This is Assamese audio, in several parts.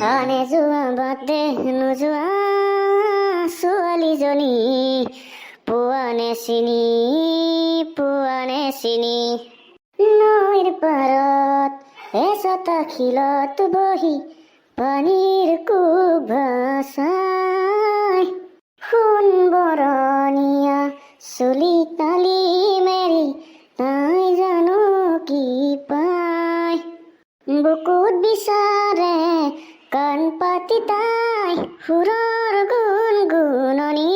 আনে যোৱা বাটে নোযোৱা ছোৱালীজনী, পোৱানে চিনি, পোৱানে চিনি? নৈৰ পাৰত এচটা শিলত বহি পানীৰ কোব চাই, সোণ বৰণীয়া চুলি তালি মেৰি তাই জানো কি পায়? বুকুত বিচাৰে কাণ পাতি তাই সুৰৰ গুণ গুণনি।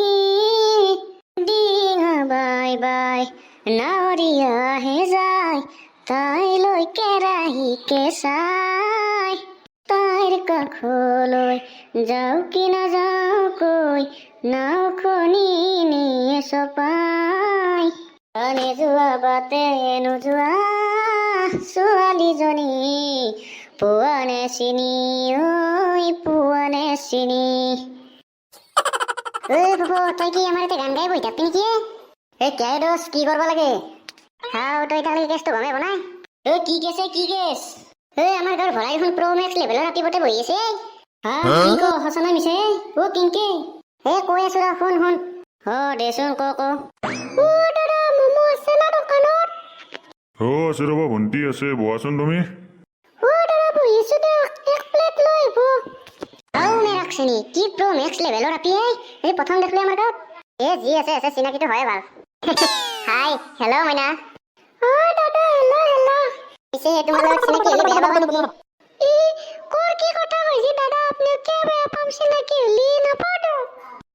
ডিঙা বাই বাই নাৱৰীয়াহে যায়, তাইলৈ কেৰাহীকে চাই। তাইৰ কাষলৈ যাওঁ কি নাযাওঁ কৈ নাওখনি নিয়ে চপাই। আনে যোৱা বাটে নোযোৱা ছোৱালীজনী, পোৱানে চিনি ঐ, পোৱানে চিনি? ঐ ফুফু, তই কি আমাৰ ইয়াতে গান গাই বহি থাকবি নেকি? এই কেই দোষ, কি কৰিব লাগে? হাও, তই এতিয়ালৈকে কেছটো গমেই পোৱা নাই? ঐ, কি কেছ এ, কি কেছ? ঐ, আমাৰ গাঁৱৰ ভৰাই দেখোন প্ৰ' মেক্স লেভেলৰ ৰাতিপুৱাতে বহি আছে। হা, কি ক, সঁচা না মিছা? অ, কিনকে এ কৈ আছো ৰ, শুন শুন। অ, দেচোন, ক ক। অ দাদা, ম'ম' আছে না দোকানত? অ, আছে ৰ'বা ভণ্টি, আছে। বহাচোন তুমি। অ দাদা, বহি আছো দিয়ক, এক প্লেট লৈ আহিব। ঔ মেৰাকচিনি, কি প্ৰ' মেক্স লেভেলৰ আপি এই! এই প্ৰথম দেখিলে আমাৰ গাঁৱত। এ যি আছে আছে, চিনাকিটো হয় ভাল। হাই, হেল্ল' মইনা। অ দাদা, হেল্ল' হেল্ল'। পিছে তোমাৰ লগত চিনাকি হ'লে বেয়া পাবা নেকি? ই কৰ কি কথা কৈছে দাদা আপুনি? কিয় বেয়া পাম চিনাকি হ'লি? নাপাওঁ দিয়ক।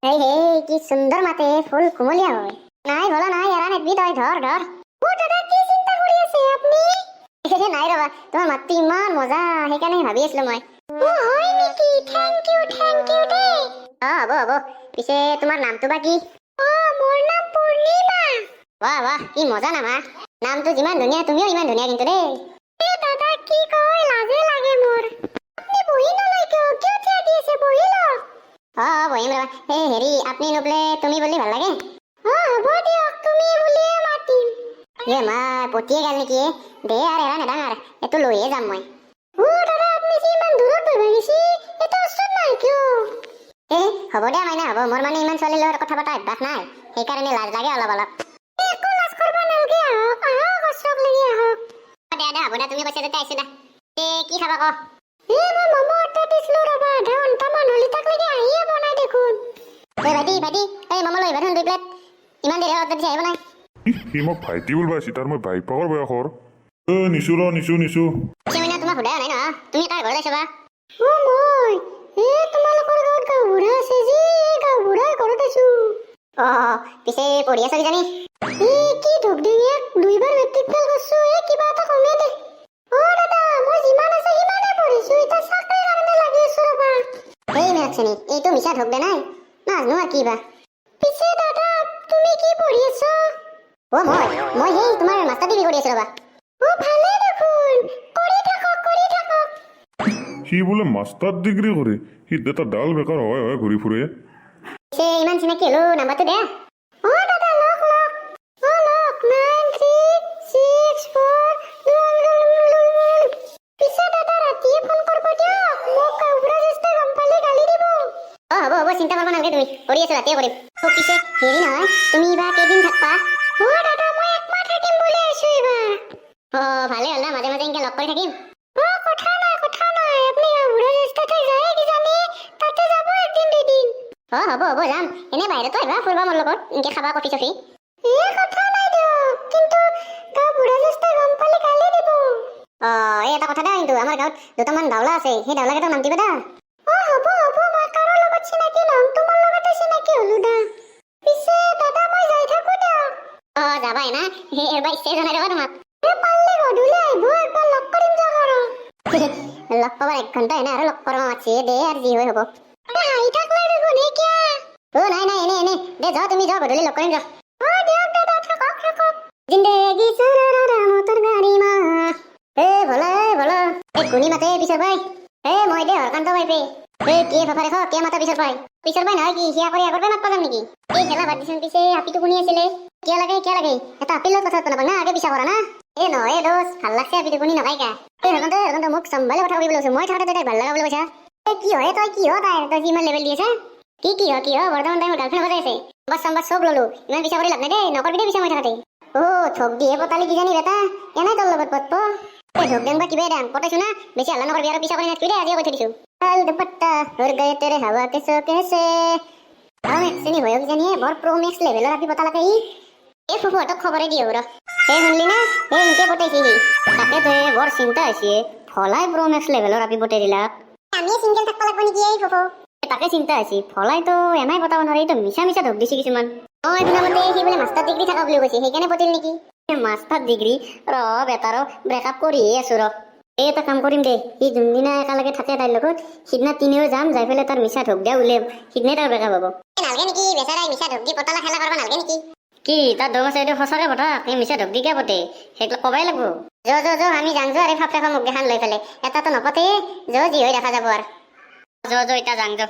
হেই হেই, কি সুন্দৰ মাতে, ফুল কুমলীয়া হয়। নাই ভোলা নাই, এৰা নেদবি তই, ধৰ ধৰ। অ দাদা, কি চিন্তা কৰি আছে আপুনি? নাই ৰবা, তোমাৰ মাতটো ইমান মজা, সেইকাৰণে ভাবি আছিলো মই। অ হয় নেকি? Thank U, thank U দেই। অ হ'ব হ'ব। পিছে তোমাৰ নামটো বা কি? অ, মোৰ নাম পূৰ্ণিমা। বাহ বাহ, কি মজা নাম হা! নামটো যিমান ধুনীয়া, তুমিও ইমান ধুনীয়া কিন্তু দেই। এ দাদা, কি কয়, লাজে লাগে মোৰ। আপুনি বহি নলয় কিয়? কিয় থিয় দি আছে? বহি লওক। অ অ, বহিম ৰবা। এই হেৰি, আপুনি নবলে তুমি বুলি ভাল লাগে। অ হ'ব দিয়ক, তুমি বুলিয়ে মাতিম। এ মা, পতিয়ে গেল নেকি এ? দে আৰু, এৰা নেদাং আৰু, এইটো লৈয়ে যাম মই। অ দাদা, আপুনি যে ইমান দূৰত বহিব গৈছে, এটা ওচৰত নাই কিয়? এ হ'ব দিয়া মাইনা, হ'ব। মোৰ মানে ইমান ছোৱালীৰ লগত কথা পতা অভ্যাস নাই, সেইকাৰণে লাজ লাগে অলপ অলপ। একো লাজ কৰিব নালাগে, আহক আহক, ওচৰত লাগি আহক। দে দে, হ'ব দে, তুমি কৈছা যেতিয়া আহিছো দে। এ কি খাবা ক? এ মই ম'ম' অৰ্ডাৰ দিছিলো ৰবা, আধা ঘণ্টামান হ'ল, তাক লাগি আহিয়ে বনাই দেখোন। ঐ ভাইটি, ভাইটি, এই ম'ম' লৈ আহিবা দেখোন দুই প্লেট। ইমান দেৰি অৰ্ডাৰ দিছে, আহিব নাই? ইহ, সি মোক ভাইটি বুলি পাইছি, তাৰ মই বাইপাকৰ বয়সৰ। এ নিচু ৰ, নিচু নিচু। পিছে মাইনা, তোমাক সোধাই নাই নহয়, তুমি কাৰ ঘৰত আছা বা? অ মই এ তোমালোকৰ গাঁৱত গাঁওবুঢ়া আছে যে, এই গাঁওবুঢ়াৰ ঘৰত আছো। অ, পিছে পঢ়ি আছা কিজানি? এ কি ঢকঢেঙীয়া, দুইবাৰ মেট্ৰিক ফেইল কৰিছো। এ কিবা এটা কমে দে। অ দাদা, মই যিমান আছে সিমানে পঢ়িছো, এতিয়া চাকৰিৰ কাৰণে লাগি আছো ৰবা। এই মেৰাকচিনি, এইটো মিছা ঢক দে নাই, নাজানো আৰু কি বা। পিছে দাদা, তুমি কি পঢ়ি আছা? অ মই সেই তোমাৰ মাষ্টাৰ ডিগ্ৰী কৰি আছো ৰবা। অ ভালে দেখোন, কৰি থাকক কৰি থাকক। সি বোলে মাষ্টাৰ ডিগ্ৰী কৰে, সি এটা ডাল বেকাৰ হয় হয় ঘূৰি ফুৰে। পিছে ইমান চিনাকি হলো, নাম্বাৰটো দে। অ দাদা, লওক লওক। অ লওক, 9364। পিছে দাদা, ৰাতিয়ে ফোন কৰিব দিয়ক, মোক গাঁওবুঢ়া জ্যেষ্ঠই গম পালে গালি দিব। অ হ'ব হ'ব, চিন্তা কৰিব নালাগে তুমি, কৰি আছো, ৰাতিয়ে কৰিম। অ পিছে হেৰি নহয়, তুমি বা কেইদিন থাকবা? অ দাদা, মই একমাহ থাকিম বুলি আহিছো এইবাৰ। অ ভালে হ'ল না, মাজে মাজে এনেকে লগ কৰি থাকিম। অ কথা নাই, কথা নাই। আপুনি গাঁওবুঢ়া জ্যেষ্ঠ ঠাই যায় কিজানি, তাতে যাব একদিন দুদিন। অ হ'ব হ'ব, যাম। এনে বাহিৰতো আহিবা ফুৰবা মোৰ লগত, এনেকে খাবা কফি চফি। এ কথা নাই দিয়ক, কিন্তু গাঁওবুঢ়া জ্যেষ্ঠই গম পালে গালি দিব। অ এই এটা কথা দা, কিন্তু আমাৰ গাঁৱত দুটামান দাওলা আছে, সেই দাওলা কেইটাক নাম দিবা দা। অ হ'ব হ'ব, মই কাৰো লগত চিনাকি নহম, তোমাৰ লগতে চিনাকি হলো দা। পিছে দাদা, মই যাই থাকো দিয়ক। অ যাবাই না? সেই এবাৰ ইচ্ছাই জনাই ৰবা তোমাক। এ পাৰলে গধূলি আহিব, একবাৰ লগ কৰিম যাওক আৰু। লগ পাবাৰ এক ঘণ্টা এনে আৰু লগ কৰিব মাতছি। দে আৰু, যি হয় হ'ব। হাঁহি থাকলে দেখোন, এই কিয়া? অ নাই নাই, এনে এনে। দে যাওঁ, তুমি যাওঁ, গধূলি লগ কৰিম যাওঁ। অ দিয়ক দাদা, থাকক থাকক। জিন্দেগি চৰাৰা মটৰ গাড়ী মা। এ ভোলা, এ ভোলা, এই কোনি মাতে পিছৰ পাই? এ মই দে, হৰকান্ত বাইপে। এ কি ফফাৰে খ, কিয় মাতা পিছৰ পাই? পিছৰ পাই নহয়, কি সিয়া কৰি আগৰ পাই মাতবা যাম নেকি? এই খেলা বাদ দিছোন। পিছে আপিটো কোনি আছিলে? কিয় লাগে, কিয় লাগে? এটা আপিৰ লগত কথা পাতিব নাপাং না, আগে পিছা কৰা না। এ নহয় দোষ, ভাল লাগছে আপিটো, কোনি নকাই কা। এই হৰকান্ত, হৰকান্ত, মোক চম্ভালি কথা কবি বুলি কৈছো। মই থাকোঁতে তাইক ভাল লগা বুলি কৈছা। এ কি হয়, তই কি হয়, তাই তই যি ইমান লেভেল দি আছে? কি কি হয়, কি হয়? বৰ্তমান তাই মোৰ গাৰ্লফ্ৰেণ্ড বজাই আছে। নাম্বাৰ চাম্বাৰ চব ললো। ইমান পিছা কৰি লাভ নাই দেই, নকৰবি দেই পিছা মই থাকোঁতে। অ' ঠগ দিয়ে পতালি কিজানি বেটা, এনাই তোৰ লগত পতব। এই ঢোক দেং বা কিবাই দেং, পতাইছো না, বেছি হাল্লা নকৰবি আৰু পিছা কৰি নাথাকিবি দেই, আজিয়ে কৈ থৈ দিছো। লাল দুপট্টা উৰ গয়ে তেৰে হাৱা কে চৌকে সে। চিনি হয় কিজানি, বৰ প্ৰ' মেক্স লেভেলৰ আপি পতালাকে ই। এই ফুফুহঁতক খবৰে দিয়ে ৰ। এই শুনলি না, এই ইনকে পতাইছে সি। তাকেতো এই বৰ চিন্তা হৈছে, ফলাই প্ৰ' মেক্স লেভেলৰ আপি পতাই দিলাক। আমি চিংগল থাকব লাগব নেকি এই ফুফু? তাকে চিন্তা হৈছে, ফলাইতো এনাই পতাব নোৱাৰে, এইটো মিছা মিছা ধোক দিছে কিছুমান। মই শুনা মতে সি বোলে মাষ্টাৰ ডিগ্ৰী থকা বুলি কৈছে, সেইকাৰণে পতিল নেকি? মাষ্টাৰ ডিগ্ৰী ৰ বেটাৰ ব্ৰেকআপ কৰিয়ে আছো ৰ। এই এটা কাম কৰিম দে, সি যোনদিনা একেলগে থাকে তাইৰ লগত, সিদিনা তিনিও যাম, যাই পেলাই তাৰ মিছা ঢোক দিয়া উলিয়াম, সিদিনাই তাৰ ব্ৰেকআপ হ'ব। নালগে নেকি? বেচাৰাই মিছা ঢোক দি পতালা খেলা কৰিব নালগে নেকি? কি তাৰ দম আছে এইটো সঁচাকে পতা, এই মিছা ঢোক দি কিয় পতে, সেইবিলাক কবাই লাগব। য য য, আমি যাং য, আৰু ফাপে মুখ দেখান লৈ পেলাই এটাতো নপতে। য, যি হৈ দেখা যাব আৰু। য য, এতিয়া যাং য।